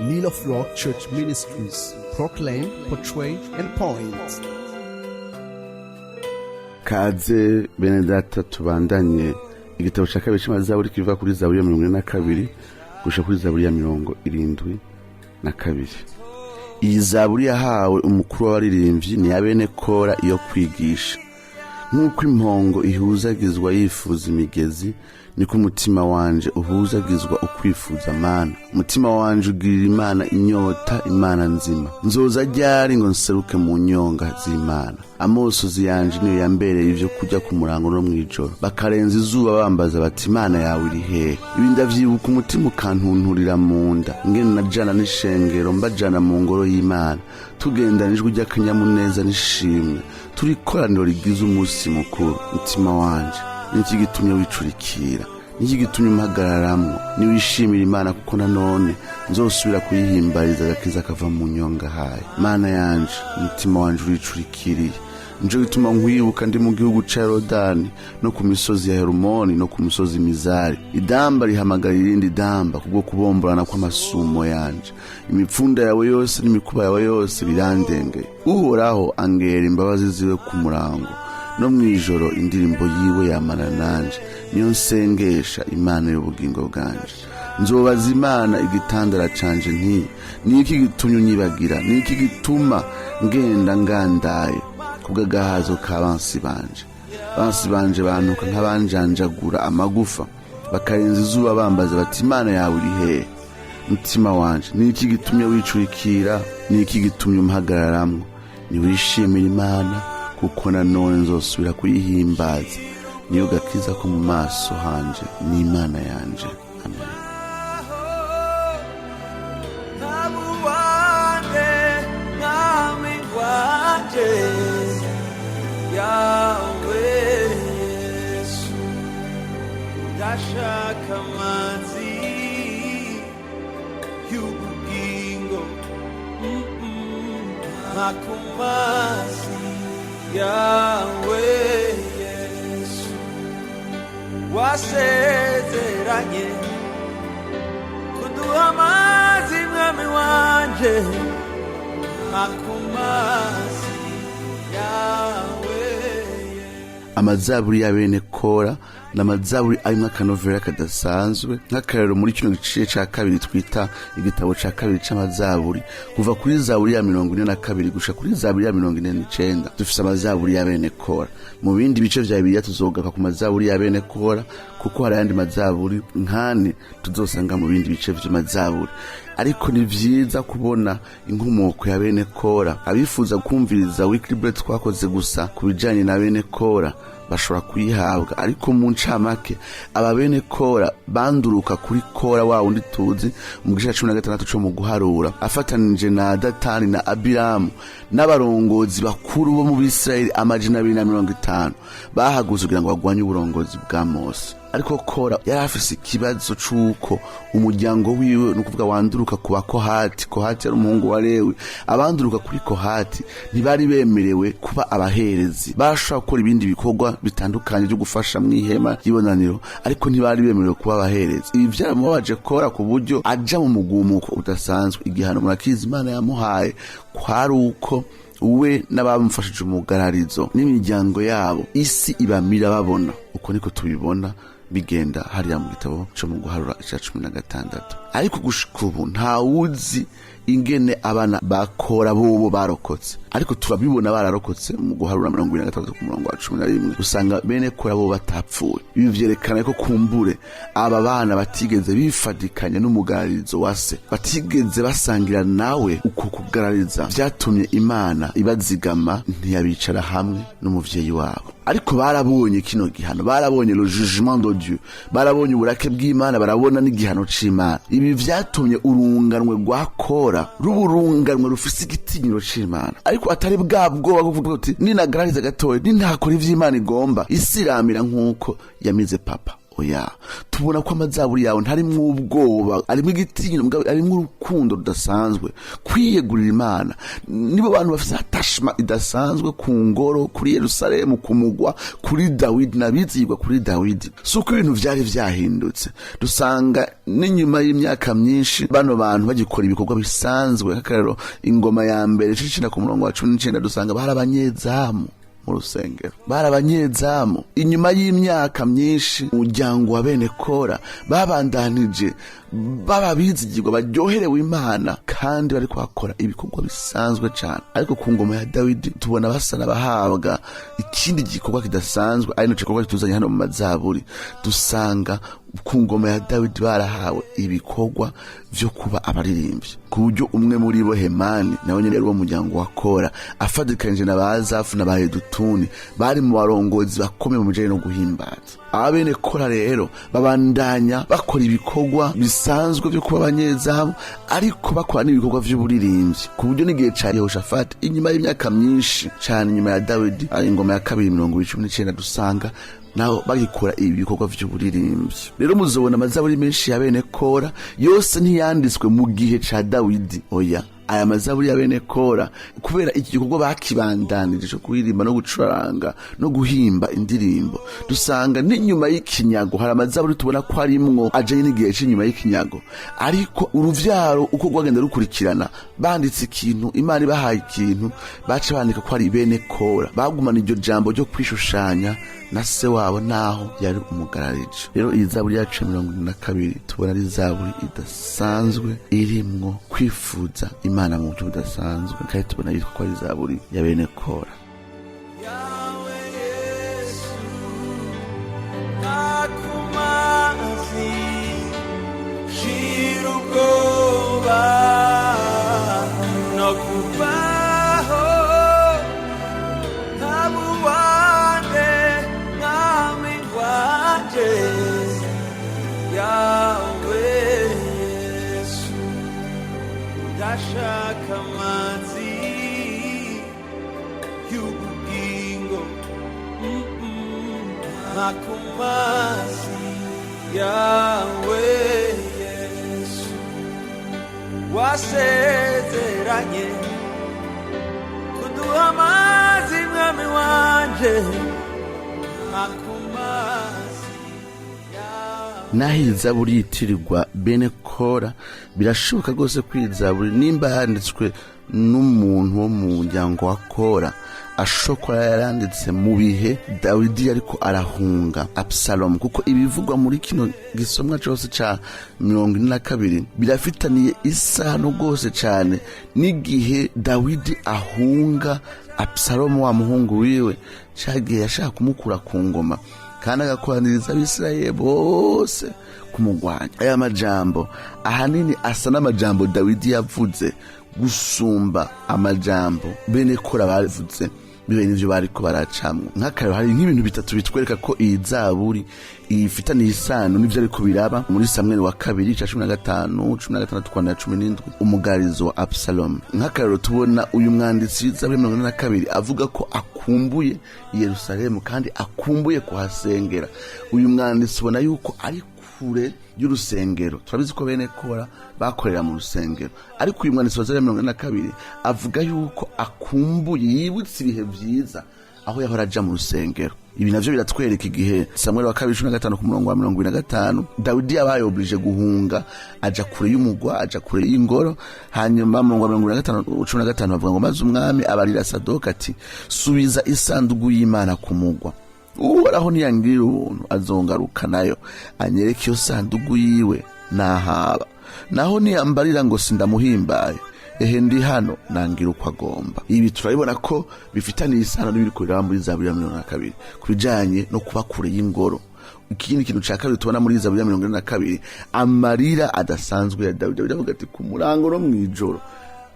Mill of Rock Church Ministries. Proclaim, portray, and point. Kaze bene data, tubandanye igitabo cya kabiri cy'amazaburi, kiva kuri zaburi ya 42 gushika kuri zaburi ya 72. Iyi zaburi yahawe umukuru w'abaririmbyi, ni iya bene Kora, iyo kwigisha. Nk'uko impongo ihuzagizwa yifuza imigezi, niko umutima wanje uhuzagizwa ukwifuza Mana. Umutima wanje ugirira Imana inyota, Imana nzima. Nzoza ryari ngo nseruke mu nyonga z'Imana? Amosozi yanje niyo yambereye ivyo kurya ku murango no mw'ijoro, bakarenza izuba bambaza bati: "Imana yawe iri hehe?" Ibi ndavyibuka, umutima ukantunturira mu nda, ingene najana n'ishengero, mbajana mu ngoro y'Imana, tugendana ijwi ry'akanyamuneza n'ishimwe, turi ikoraniro rigize umunsi mukuru. Mutima wanje, niki gitumye wicurikira? Niki gitumye umpagararamwo? Niwishimira Imana, kuko nanone nzosubira kuyihimbariza agakiza kava mu nyonga hayo. Mana yanje, umutima wanje uricurikiriye, nico gituma nkwibuka ndi mu gihugu ca Yorodani, no ku misozi ya Herumoni, no ku misozi Mizari. Idamba rihamagara irindi damba kubwo kubomborana kw'amasumo yanje. Imipfunda yawe yose n'imikuba yawe yose birandengeye. Uhoraho angera imbabazi ziwe ku murango, no mw'ijoro indirimbo yiwe yamana nanje, niyo nsengesha Imana y'ubugingo bwanje. Nzobaza Imana igitandara canje nti: "Niki gitumye unyibagira? Niki gituma ngenda ngandaye kubw'agahazo ka bansi banje?" Bansi banje bantuka nk'abanjanjagura amagufa, bakarenza izuba bambaza bati: "Imana yawe iri hehe?" Mutima wanje, niki gitumye wicurikira? Niki gitumye umpagararamwo? Niwishimira Imana, kuko nanone nzosubira kuyihimbaza, niyo gakiza ko mu maso hanje n'Imana yanje. Amen. Nkabuwande mwami wanje yawe Yesu, ndashaka amazi y'ubugingo, mpa ku mazi yawe Yesu, wasezeranye kuduha amazi. Mwami wanje, mpa ku mazi yawe. Amazaburi ya bene Kora ni amazaburi arimo akanovera kadasanzwe. Nk'akarero, muri kino gice ca kabiri twita igitabo ca kabiri c'amazaburi, kuva kuri zaburi ya 42 gushika kuri zaburi ya 49, dufise amazaburi ya bene Kora. Mu bindi bice vya Bibiliya tuzogaruka ku mazaburi ya bene Kora, kuko hari ayandi mazaburi nkane tuzosanga mu bindi bice vy'amazaburi. Ariko ni vyiza kubona inkomoko ya bene Kora. Abifuza kumviriza weekly bread twakoze gusa ku bijanye na bene Kora bashobora kuyihabwa, ariko mu ncamake, aba bene Kora banduruka kuri Kora wa wundi tuzi mu gice ca 16 co mu Guharura, afatanije na Datani na Abiramu n'abarongozi bakuru bo mu Bisirayeli 250, bahagurutse kugira ngo bagwanye uburongozi bwa Mose. Ariko Kora yari afise ikibazo c'uko umuryango wiwe, ni ukuvuga wanduruka ku Bakohati, Kohati yari umuhungu wa Lewi, abanduruka kuri Kohati ntibari bemerewe kuba abaherezi. Barashobora gukora ibindi bikorwa bitandukanye byo gufasha mu ihema ry'ibonaniro, ariko ntibari bemerewe kuba abaherezi. Ibi vyaramubabaje Kora, ku buryo aja mu mugumuko udasanzwe. Igihano murakizi Imana yamuhaye, kwari uko we n'abamufashije umugararizo n'imiryango yabo, isi ibamira babona. Uko niko tubibona bigenda hariya mu gitabo co mu Guharura ica 16. Ariko gushika ubu ntawuzi ingene abana bakora bobo barokotse, ariko turabibona bararokotse. Mu Guharura 26 ku murongo wa 11, usanga bene Kora bo batapfuye. Ibi vyerekana ko kumbure aba bana batigeze bifadikanya n'umugararizo wa se, batigeze basangira nawe uko kugarariza. Vyatumye Imana ibazigama, ntiyabicara hamwe n'umuvyeyi wabo. Ariko barabonye kino gihano, barabonye le jugement de Dieu, barabonye uburake bw'Imana, barabona n'igihano c'Imana. Ibi vyatumye urunganwe rwa Kora ruba urunganwe rufise igitinyiro c'Imana, ariko atari bwa bwoba bwo kuvuga uti: "Ninagarariza gatoya, nintakora ivy'Imana igomba, isi iramira nk'uko yamize papa." Oya, tubona ko amazaburi yawe ntarimwo ubwoba, arimwo igitinyiro, mugabo arimwo urukundo rudasanzwe, kwiyegurira Imana. Nibo bantu bafite attachement idasanzwe ku ngoro, kuri Yerusalemu, ku mugwa, kuri Dawidi, n'abizigwa kuri Dawidi. Si uko ibintu vyari vyahindutse, dusanga n'inyuma y'imyaka myinshi bano bantu bagikora ibikorwa bisanzwe. Nk'akarero, Ingoma ya Mbere 9 ku murongo wa 19, dusanga bari abanyezamu mu rusengero, bari abanyezamu. Inyuma y'imyaka myinshi, umuryango wa bene Kora babandanije baba bizigirwa, baryoherewe Imana, kandi bari kuhakora ibikorwa bisanzwe cyane. Ariko ku ngoma ya Dawidi tubona basa n'abahabwa ikindi gikorwa kidasanzwe, ari naco gikorwa kituzanye hano mu mazaburi. Dusanga ku ngoma ya Dawidi barahawe ibikorwa vyo kuba abaririmbyi, ku buryo umwe muri bo, Hemani, nawe nyene yari uwo muryango wa Kora, afatikanije na ba Azafu na ba Yedutuni, bari mu barongozi bakomeye mu bijanye no guhimbaza. Aba bene Kora rero babandanya bakora ibikorwa bisanzwe vyo kuba abanyezamu, ariko bakora n'ibikorwa vy'uburirimbyi, ku buryo n'igihe ca Yehoshafati, inyuma y'imyaka myinshi cane inyuma ya Dawidi, ari Ingoma ya Kabiri 2019, dusanga naho bagikora ibi bikorwa vy'uburirimbyi. Rero muzobona amazaburi menshi ya bene Kora yose ntiyanditswe mu gihe ca Dawidi. Oya, aya mazaburi ya bene Kora, kubera iki gikorwa bakibandanije co kuririmba no gucuranga no guhimba indirimbo, dusanga n'inyuma y'ikinyago hari amazaburi tubona ko arimwo ajanye n'igihe c'inyuma y'ikinyago. Ariko uruvyaro uko rwagenda rukurikirana, banditse ikintu, Imana ibahaye ikintu, baca bandika ko ari bene Kora. Bagumana iryo jambo ryo kwishushanya na se wabo, naho yari umugararije. Rero iyi zaburi yacu ya 42 tubona ari zaburi idasanzwe, irimwo kwifuza Imana mu buryo budasanzwe, kandi tubona yitwa ko ari zaburi ya bene Kora. Yawe Yesu, nakumazi shira ubwoba no kubaho nkabuwane, mwami wanje. Yawe Yesu, ndashaka amazi y'ubugingo, nakumazi yawe Yesu, wasezeranye kuduha amazi, mwami wanje, nakumazi yawe. Naho iyi zaburi yitirirwa bene Kora, birashoboka rwose ko iyi zaburi, nimba yanditswe n'umuntu wo mu muryango wa Kora, ashobora yaranditse mu bihe Dawidi ariko arahunga Abusalomu, kuko ibivugwa muri kino gisomwa cyose ca 42 birafitaniye isano rwose cyane n'igihe Dawidi ahunga Abusalomu, wa muhungu wiwe, cagihe yashaka kumukura ku ngoma kandi agakoraniriza Abisirayeli bose kumugwanya. Aya majambo ahanini asa n'amajambo Dawidi yavuze gusumba amajambo bene Kora bavuze, bibe n'ivyo bariko baracamwo. Nk'akarero, hari nk'ibintu bitatu bitwereka ko iyi zaburi ifitaniye isano n'ivyo ariko biraba muri Samweli wa Kabiri ca 15, 16 kwana 17, umugarizo wa Absalomu. Nk'akarero, tubona uyu mwanditsi w'Izaburi 42 avuga ko akumbuye Yerusalemu kandi akumbuye kuhasengera. Uyu mwanditsi ubona yuko ari kure y'urusengero. Turabizi ko bene Kora bakorera mu rusengero, ariko uyu mwanditsi wa Zaburi 42 avuga yuko akumbuye, yibutse ibihe vyiza aho yahora aja mu rusengero. Ibi navyo biratwereka igihe Samuel wa Kabiri 15 ku murongo wa 75, Dawidi yabaye obligé guhunga, aja kure y'umugwa, aja kure y'ingoro. Hanyuma mu murongo wa 75, 15 bavuga ngo: "Maze umwami abarira Sadoka ati: 'Subiza isanduku y'Imana ku mugwa. Uhoraho niyangirira ubuntu azongaruka nayo, anyereke iyo sanduku yiwe nahaba. Naho niyambarira ngo sindamuhimbaye, ehe ndi hano, nangira uko agomba.'" Ibi turabibona ko bifitaniye isano n'ibiri biraba muri Zaburi ya 42 ku bijanye no kuba kure y'ingoro. Ikindi kintu ca kabiri tubona muri Zaburi ya 42, amarira adasanzwe ya Dawidi. Dawidi avuga ati: "Ku murango no mw'ijoro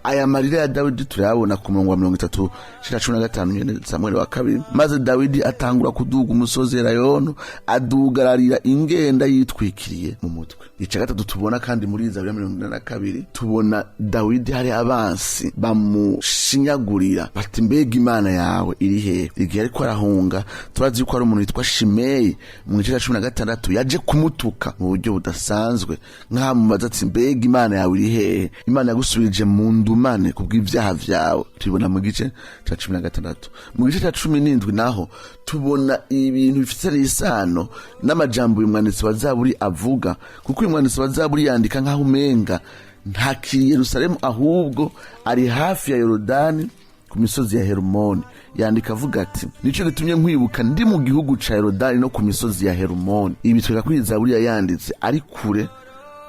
Aya marira ya Dawidi turayabona ku murongo wa 30 shira 15 nyene Samuel wa kabiri: "Maze Dawidi atangura kuduga umusozi Elayono, adugararira ingenda yitwikiriye mu mutwe." Ica gatatu tubona kandi muri Zaburi ya 42, tubona Dawidi hari abansi bamushinyagurira bati: "Mbega Imana yawe iri hehe?" Igihe ariko arahunga, turazi yuko hari umuntu witwa Shimeyi mu gice cya 16 yaje kumutuka mu buryo budasanzwe, nk'amubaza ati: "Mbega Imana yawe iri hehe? Imana yagusubirije mu ndumane kubw'ibyaha vyawe." Tubibona mu gice cya 16. Mu gice cya 17 naho tubona ibintu bifite isano n'amajambo uyu mwanditsi wa Zaburi avuga, kuko uyu mwanditsi wa Zaburi yandika nk'aho umenga ntakiri Yerusalemu, ahubwo ari hafi ya Yorodani ku misozi ya Herumoni. Yandika avuga ati: "Nico gitumye nkwibuka ndi mu gihugu ca Yorodani no ku misozi ya Herumoni." Ibi bitwereka ko iyi zaburi yayanditse ari kure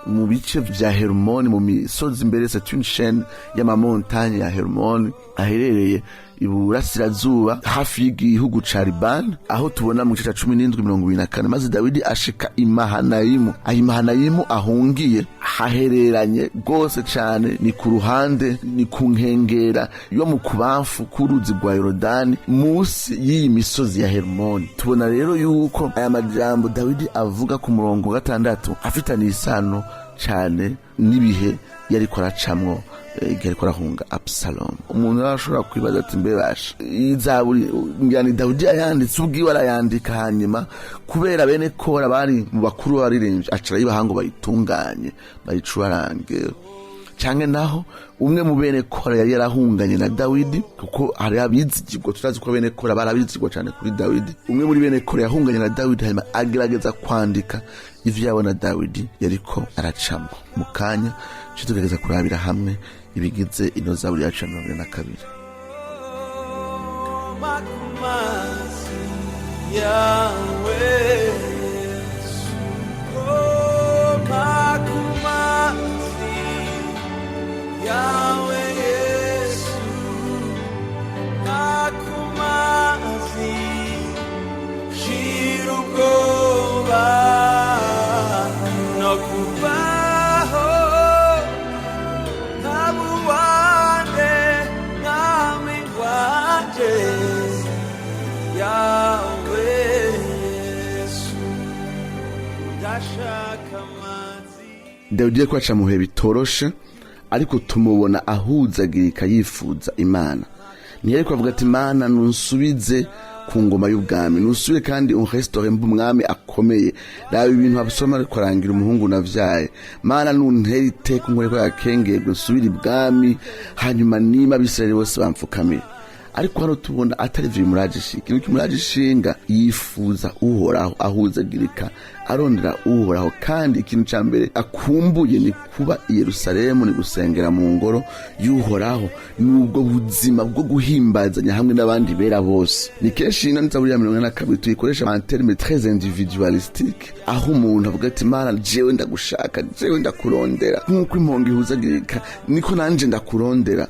mu bice vya Herumoni, mu misozi mbere c'est une chaîne y'ama montagnes ya Herumoni aherereye iburasirazuba hafi y'igihugu ca Libani, aho tubona mu gice ca 17 24: "Maze Dawidi ashika i Mahanayimu." Aho i Mahanayimu ahungiye hahereranye rwose cane, ni ku ruhande, ni ku nkengera yo mu kubamfu k'uruzi rwa Yorodani, munsi y'iyi misozi ya Herumoni. Tubona rero yuko aya majambo Dawidi avuga ku murongo wa 6 afitaniye isano cane n'ibihe yariko aracamwo igihe ariko arahunga Abusalomu. Umuntu arashobora kwibaza ati: "Mbebasha izaburi ngira ni Dawidi yayanditse ubwiwe arayandika, hanyuma kubera bene Kora bari mu bakuru b'abaririmbyi aca arayibaha ngo bayitunganye, bayicurange, canke naho umwe mu bene Kora yari yarahunganye na Dawidi, kuko hari abizigirwa, turazi ko bene Kora bari abizigirwa cyane kuri Dawidi, umwe muri bene Kora yahunganye na Dawidi hanyuma agerageza kwandika ivyo yabona Dawidi yariko aracamo." Mu kanya cyo tugerageza kurabira hamwe ibigize ino zaburi yacu ya 42. Makumasi yawe Yesu, oh makumasi yawe Yesu, makumasi shira ubwoba no kubaho nkabuwane mwami wanje yawe Yesu, ndashaka amazi. Dawidi yariko aca mu bihe bitoroshe, ariko tumubona ahuzagirika yifuza Imana. Ntiyariko avuga ati: "Imana nunsubize ku ngoma y'ubwami, nusubire kandi un restaure mbe umwami akomeye, raba ibintu Abusalomu ariko arangira umuhungu navyaye, Mana nuntere iteka unkore ko yakengerwe nsubire ibwami, hanyuma nima Abisirayeli bose bamfukamiye." Ariko hano tubona atari ivyo bimuraje ishinga. Ikintu kimuraje ishinga, yifuza Uhoraho, ahuzagirika arondera Uhoraho, kandi ikintu ca mbere akumbuye ni kuba i Yerusalemu, ni gusengera mu ngoro y'Uhoraho, ni ubwo buzima bwo guhimbazanya hamwe n'abandi bera bose. Ni kenshi ino zaburi ya 42 tuyikoresha en terme très individualistique, aho umuntu avuga ati: "Mana, jewe ndagushaka, jewe ndakurondera, nk'uko impongo ihuzagirika niko nanje ndakurondera."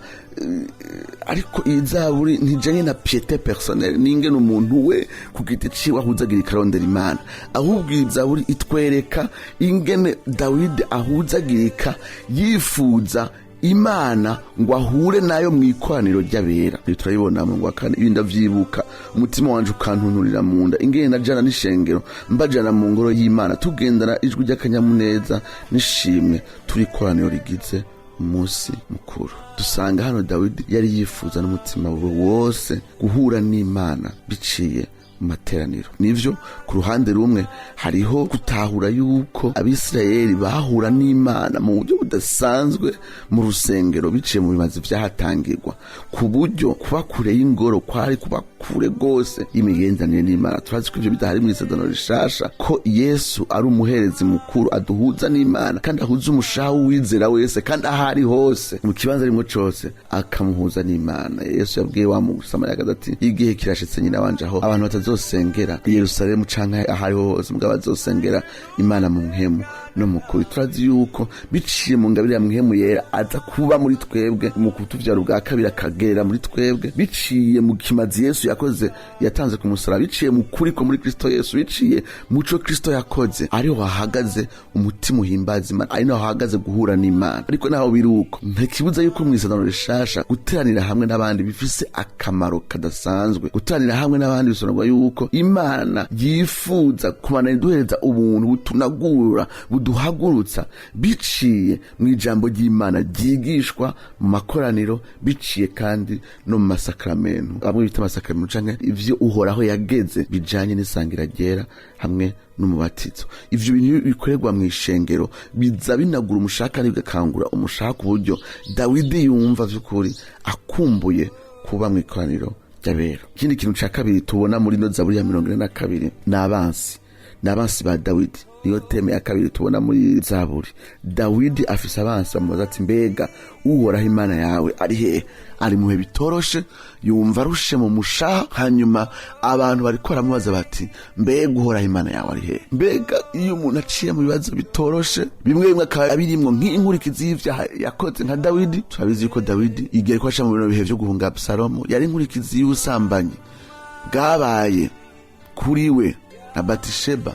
Ariko iyi zaburi ntijanye na piété personnelle, ningene umuntu we ku giti ciwe ahuzagirika arondera Imana, ahubwo iyi zaburi itwereka ingene Dawidi ahuzagirika yifuza Imana ngo ahure nayo mu ikoraniro ry'abera. Ibi turabibona mu wa kane: "Ibi ndavyibuka, umutima wanje ukantunturira mu nda, ingene najana n'ishengero, mbajana mu ngoro y'Imana, tugendana ijwi ry'akanyamuneza n'ishimwe, turi ikoraniro rigize umunsi mukuru." Dusanga hano Dawidi yari yifuza n'umutima we wose guhura n'Imana biciye mu materaniro. Nivyo, ku ruhande rumwe hariho gutahura yuko Abisirayeli bahura n'Imana mu buryo budasanzwe mu rusengero, biciye mu bimazi vyahatangirwa, ku buryo kuba kure y'ingoro kwari kuba kure rwose y'imigenderanire n'Imana. Turazi ko ivyo bidahari mu Isezerano Rishasha, ko Yesu ari umuherezi mukuru aduhuza n'Imana, kandi ahuza umushaha w'uwizera wese, kandi aho ari hose, mu kibanza arimwo cose, akamuhuza n'Imana. Yesu yabwiye wa Musamariyakazi ati: "Igihe kirashitse, nyina wanje, aho abantu batazosenga bazosengera i Yerusalemu canke ahariho hose, mugabo bazosengera Imana mu mpemu no mu kuri. Turazi yuko biciye mu ngabire ya Mpwemu Yera aza kuba muri twebwe mu kutuvyara ubwa kabiri, akagera muri twebwe biciye mu kimazi Yesu yakoze, yatanze ku musaraba, biciye mu kuri ko muri Kristo Yesu, biciye muco Kristo yakoze, ariho hahagaze umutima uhimbaza Imana, ari naho hahagaze guhura n'Imana. Ariko naho biri uko, ntikibuza yuko mu Isezerano Rishasha guteranira hamwe n'abandi bifise akamaro kadasanzwe. Guteranira hamwe n'abandi bisobanurwa yuko Imana yifuza kubana iduhereza ubuntu butunagura, buduhagurutsa, biciye mu ijambo ry'Imana ryigishwa mu makoraniro, biciye kandi no mu masakramentu, bamwe bita amasakramentu canke ivyo Uhoraho yageze bijanye n'isangira ryera hamwe n'umubatizo. Ivyo bintu bikorerwa mu ishengero biza binagura umushaka, bigakangura umushaka, ku buryo Dawidi yumva vy'ukuri akumbuye kuba mu ikoraniro ry'abera. Ikindi kintu ca kabiri tubona muri ino Zaburi ya 42 ni abansi, ni abansi ba Dawidi. Niyo thème ya kabiri tubona muri Zaburi. Dawidi afise abansi bamubaza ati: "Mbega Uhoraho Imana yawe ari hehe?" Ari mu bihe bitoroshe, yumva arushe mu mushaha, hanyuma abantu bariko baramubaza bati: "Mbega Uhoraho Imana yawe ari hehe?" Mbega iyo umuntu aciye mu bibazo bitoroshe, bimwe bimwe akaba birimwo nk'inkurikizi y'ivyaha yakoze nka Dawidi, turabizi yuko Dawidi igihe ariko aca mu bino bihe vyo guhunga Abusalomu yari inkurikizi y'ubusambanyi bwabaye kuri we na Batisheba.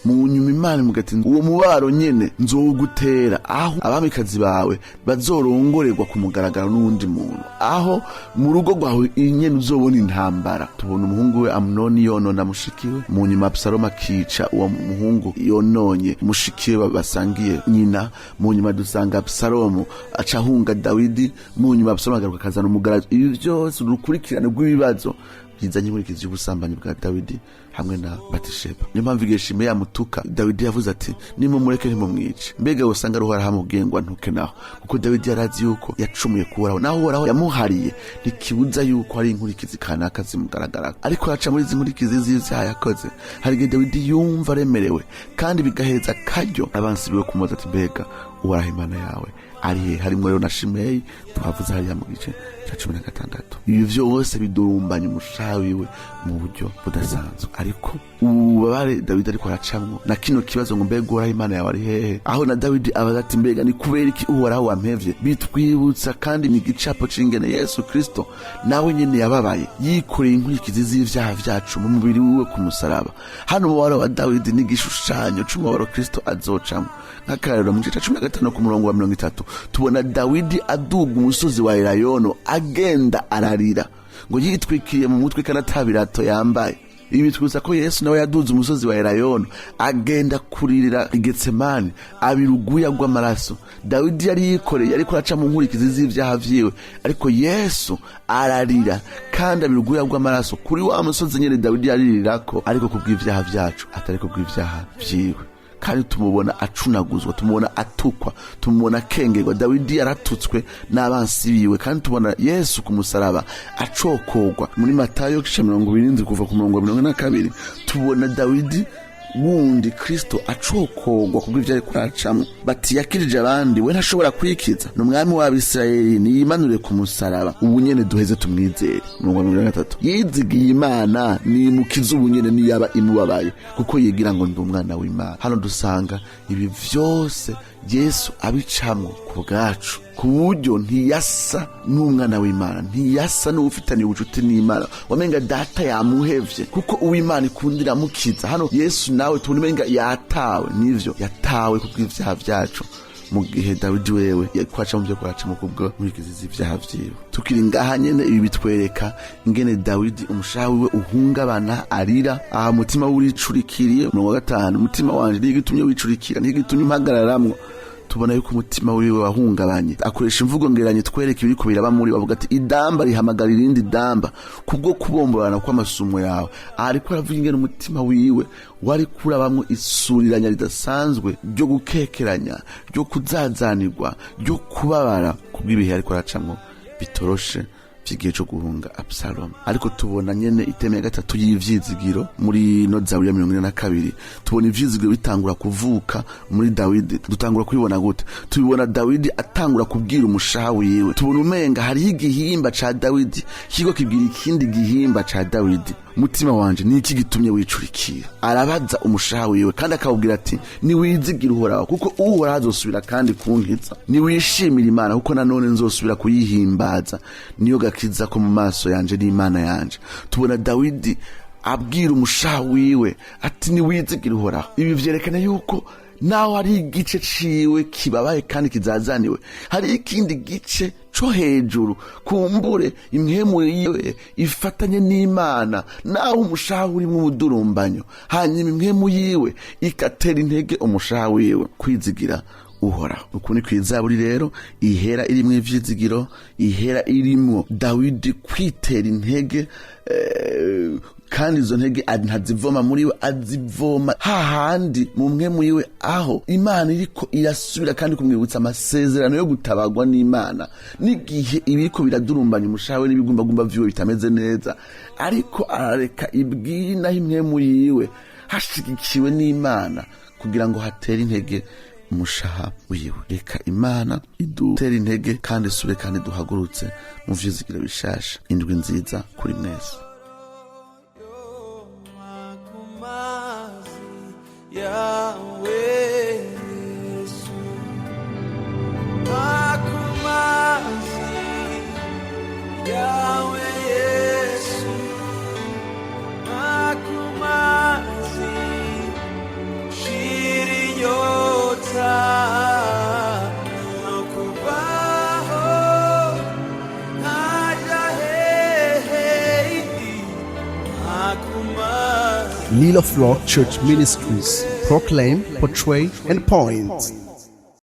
Mu nyuma Imana imugati: "Uwo mubaro nyene nzowugutera, aho abamikazi bawe bazorongorerwa ku mugaragaro n'uwundi muntu, aho mu rugo rwawe nyene uzobona intambara." Tubona umuhungu we Amunoni yonona mushikiwe, mu nyuma Abusalomu akica uwo muhungu yononye mushikiwe basangiye nyina. Mu nyuma dusanga Abusalomu aca ahunga Dawidi, mu nyuma Abusalomu agaruka akazana umugaragu. Ibi vyose urukurikirane rw'ibibazo bizanye inkurikizi y'ubusambanyi bwa Dawidi hamwe na Batisheba. Niyo mpamvu igihe Shimeyi yamutuka, Dawidi yavuze ati: "Nimumureke, ntimumwice." Mbega usanga ari Uhoraho amubwiye ngo antuke naho, kuko Dawidi yarazi yuko yacumuye kuhoraho. Naho Uhoraho yamuhariye, ntikibuza yuko hari inkurikizi kanaka zimugaragara ariko araca muri izi nkurikizi z'ivyaha yakoze. Hari igihe Dawidi yumva aremerewe, kandi bigaheza akaryo abansi biwe kumubaza ati: "Mbega Uhoraho Imana yawe ari he?" Harimwo rero na Shimeyi twavuze hariya mu gice ca 16. Ibi vyose bidurumbanya umushaha wiwe mu buryo budasanzwe. Ariko ububabare Dawidi ariko aracamwo na kino kibazo ngo: "Mbega Uhoraho Imana yawe ari hehe?", aho na Dawidi abaza ati: "Mbega ni kubera iki Uhoraho wampevye?", bitwibutsa kandi ni igicapo c'ingene Yesu Kristo nawe nyene yababaye, yikoreye inkurikizi z'ivyaha vyacu mu mubiri wiwe ku musaraba. Hano umubabaro wa Dawidi ni igishushanyo c'umubabaro Kristo azocamwo. Nk'akarorero, mu gice ca 15 ku murongo wa 30 tubona Dawidi aduga umusozi wa Elayono, agenda ararira ngo yitwikiriye mu mutwe kandi atabirato yambaye. Ibi bitwibutsa ko Yesu nawe yaduze umusozi wa Elayono, agenda kuririra Igetsemani, abira uguya rw'amaraso. Dawidi yari yikoreye, ariko araca mu nkurikizi z'ivyaha vyiwe, ariko Yesu ararira kandi abira uguya rw'amaraso kuri wa musozi nyene Dawidi yaririrako, ariko kubw'ivyaha vyacu, atari kubw'ivyaha vyiwe. Kandi tumubona acunaguzwa, tumubona atukwa, tumubona akengerwa. Dawidi yaratutswe n'abansi biwe, kandi tubona Yesu ku musaraba acokogwa. Muri Matayo gice 27 kuva ku murongo wa 42 tubona Dawidi wundi, Kristo, acokogwa kubw'ivyo ariko aracamwo. Bati: "Yakirije abandi, we ntashobora kwikiza. Ni umwami w'Abisirayeli, niyimanure ku musaraba ubu nyene, duheze tumwizere." Umurongo wa 43: "Yizigiye Imana, nimukize ubu nyene niyaba imubabaye, kuko yigira ngo ndi umwana w'Imana." Hano dusanga ibi vyose Yesu abicamwo ku bwacu, ku buryo ntiyasa n'umwana w'Imana, ntiyasa n'uwufitaniye ubucuti n'Imana. Wamenga Data yamuhevye, kuko uw'Imana ikunda iramukiza. Hano Yesu nawe tubona umenga yatawe. Nivyo, yatawe kubw'ivyaha vyacu, mu gihe Dawidi wewe yakwaca mu byo kuracamo kubwo nkurikizi z'ivyaha vyiwe. Tukiri ngaha nyene, ibi bitwereka ingene Dawidi umushaha wiwe uhungabana, arira. Aha umutima wuricurikiriye. Umurongo wa 5: "Umutima wanje, niyo gitumye wicurikira, niyo gitumye impagararamwo." Tubona yuko umutima wiwe wahungabanye. Akoresha imvugo ngeranye twereka ibiriko biraba muri, bavuga ati: "Idamba rihamagara irindi damba kubwo kubomborana kw'amasumo yawe." Aha ariko aravuga ingene umutima wiwe wari kurabamwo isuriranya ridasanzwe ryo gukekeranya, ryo kuzazanirwa, ryo kubabara kubw'ibihe ariko aracamwo bitoroshe. vy'igihe co guhunga Absalomu. Ariko tubona nyene i thème ya gatatu y'ivyizigiro muri no Zaburi ya 42. Tubona ivyizigiro bitangura kuvuka muri Dawidi. Dutangura kubibona gute? Tubibona Dawidi atangura kubwira umushaha wiwe. Tubona umenga hariho igihimba ca Dawidi kiriko kibwira ikindi gihimba ca Dawidi: "Mutima wanje, ni iki gitumye wicurikira?" Arabaza umushaha wiwe kandi akawubwira ati: "Niwizigira Uhoraho, kuko Uhoraho azosubira kandi kunkiza. Niwishimira Imana, kuko nanone nzosubira kuyihimbaza, niyo gakiza ko mu maso yanje n'Imana yanje." Tubona Dawidi abwira umushaha wiwe ati: "Niwizigira Uhoraho." Ibi vyerekana yuko naho hari igice ciwe kibabaye kandi kizazaniwe, hari ikindi gice co hejuru, kumbure impwemu yiwe ifatanye n'Imana, naho umushaha urimwo umudurumbanyo, hanyuma impwemu yiwe igatera intege umushaha wiwe kwizigira Uhoraho. Uku ni kw'izaburi rero ihera irimwo ivyizigiro, ihera irimwo Dawidi kwitera intege, kandi izo ntege ntazivoma muri we, azivoma hahandi mu mpwemu yiwe, aho Imana iriko irasubira kandi kumwibutsa amasezerano yo gutabagwa n'Imana, n'igihe ibiriko biradurumbanya umushaha we n'ibigumbagumba vyiwe bitameze neza. Ariko arareka ibwinaho impwemu yiwe hashigikiwe n'Imana kugira ngo hatere intege umushaha wiwe. Reka Imana idutere intege kandi isubire kandi duhagurutse mu vyizigiro bishasha. Indwi nziza kuri mwese. Makumazi yawe Yesu, makumazi yawe Yesu, makumazi shira inyota no kubaho ntajya hehe makumazi. Lil of Lord Church Ministries proclaim, portray, and point.